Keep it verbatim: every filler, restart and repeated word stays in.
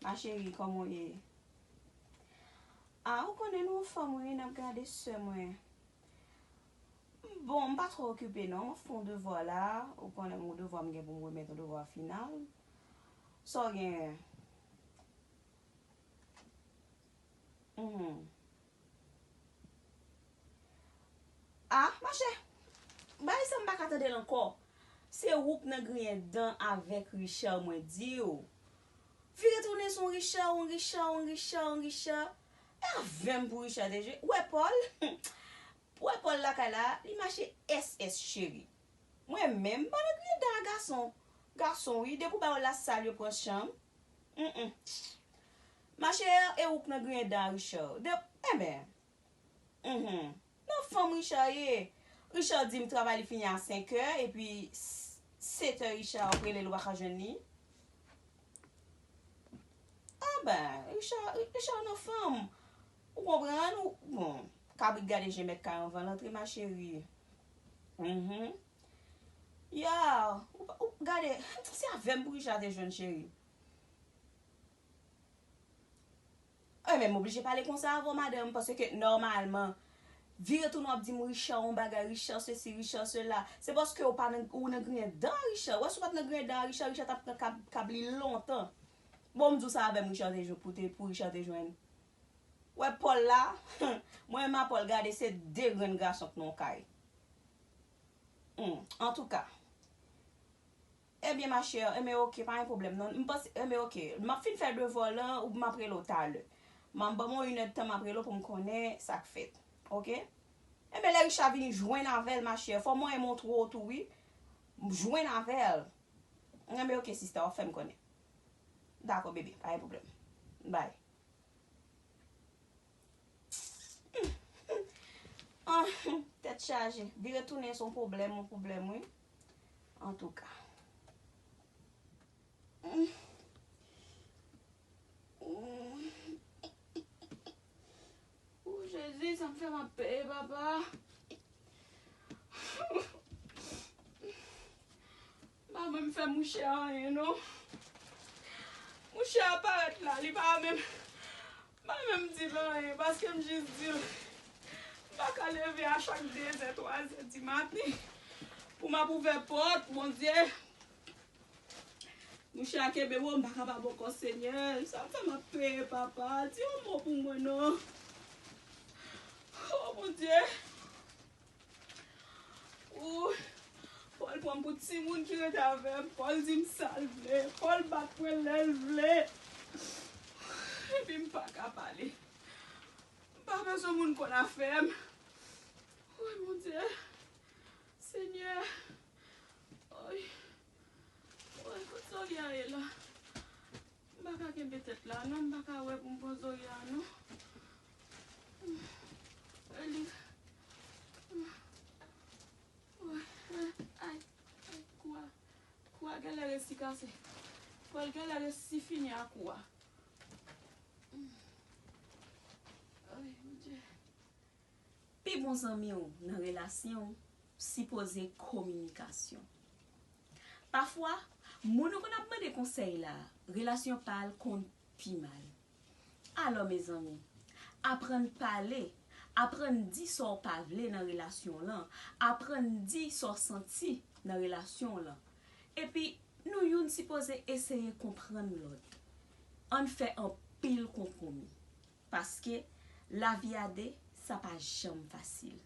Ma chérie, kòman w ye? Ah, ou konnen nou fanm wi, n ap gade sè mwen. Bon, m pa twò okipe non, m ap fè yon devwa la. Ou konnen yon devwa m gen pou m remèt, yon devwa final. Sa w genyen? Mhm. Ah, machè, bagay sa m pa ka tande l ankò. Se ou k nan griyen dan avèk Richard, mwen di w. Vire tounen se yon Richard, yon Richard, yon Richard, yon Richard. E avè m pou Richard te jwe. Ou wè Paul? Ou wè Paul lakay la, li mache S S cheri. Mwen menm, m pa nan griyen dan a gason. Gason, wi, depi w ba yo lasal, yo pran chanm. Mm, mm. Machè, e ou k nan griyen dan a Richard. De, enben. Mhm. Nan fanm Richard ye. Richard di m travay li fini a senk è, epi s-, sèt è Richard ap rele l, ou pa ka jwenn li. Ah ben, Richard, Richard nan fanm. Ou konprann? Ou, bon, kabrit gade je mèt kay anvan l antre, ma chérie. Mhm. Ya, ou, ou gade, se avè m pou Richard te jwenn, cheri. E men m oblije pale konsa avè w, madanm, paske nòmalman, vire tounen w ap di m Richard yon bagay, Richard sesi, Richard sela. Se paske w pa nan, ou nan griyen dan Richard. Wè, si w pa t nan griyen dan Richard, Richard t ap pran kab, kab li lontan. Bon, m di w sa avè m Richard te jwenn, pou te, pou Richard te jwenn. Wè Paul la, mwen menm a Paul, gade, se de grenn gason k nan yon kay. Hmm, antouka. Ebyen, ma chère, enben, oke, pa gen pwoblèm, non. M panse, enben, oke, m ap fin fè devwa w lan, ou m ap rele w talè. M ap ban m yon inèdtan, m ap rele w pou m konnen sa k fèt. Oke? Enben, lè Richard vini jwenn avè l, ma chère, fò mwen montre w tou, wi. Jwenn avè l. Enben, oke, sista, w ap fè m konnen. Dakò, bebe, pa gen pwoblèm. Bye. Ah, tèt chaje. Vire tounen se yon pwoblèm, yon pwoblèm, wi. Antouka. Ou, Jezi, sa m fè m ap peye, papa. M pa menm fè mouche a anyen, non. Mouche a parèt la, li pa menm, m pa menm di l anyen, paske m jis di l, m pa ka leve a chak de zè, twa zè di maten pou m ap ouvè pòt, Bondye. Mouche a kenbe m, m pa kapab ankò, Senyè. Sa m fè m ap peye, papa. Di yon mo pou mwen, non. Oh, Bondye. Ou, Paul pran m pou timoun ki rete avè m. Paul di m sa l vle. Paul bat mwen lè l vle. Epi m pa ka pale. M pa bezwen moun konn afè m. Woy, Bondye. Senyè. Woy. Woy, kot zorye a ye la? M pa ka kenbe tèt la, non. M pa ka wè pou m pran zorye a, non. Eli. Woy, ay, ay, kou a. Kou a genlè resi kase. Paul genlè resi fini ak kou a. Ay, Bondye. Pi bon zanmi w nan relasyon w sipoze kominikasyon. Pafwa, moun ou konn ap mande konsèy la, relasyon pa l konn pi mal. Alò, mezanmi, aprann pale, aprann di sa w pa vle nan relasyon w lan, aprann di sa w santi nan relasyon w lan. Epi, nou youn sipoze eseye konprann lòt. Ann fè anpil konpwomi. Paske lavi a de, sa pa janm fasil.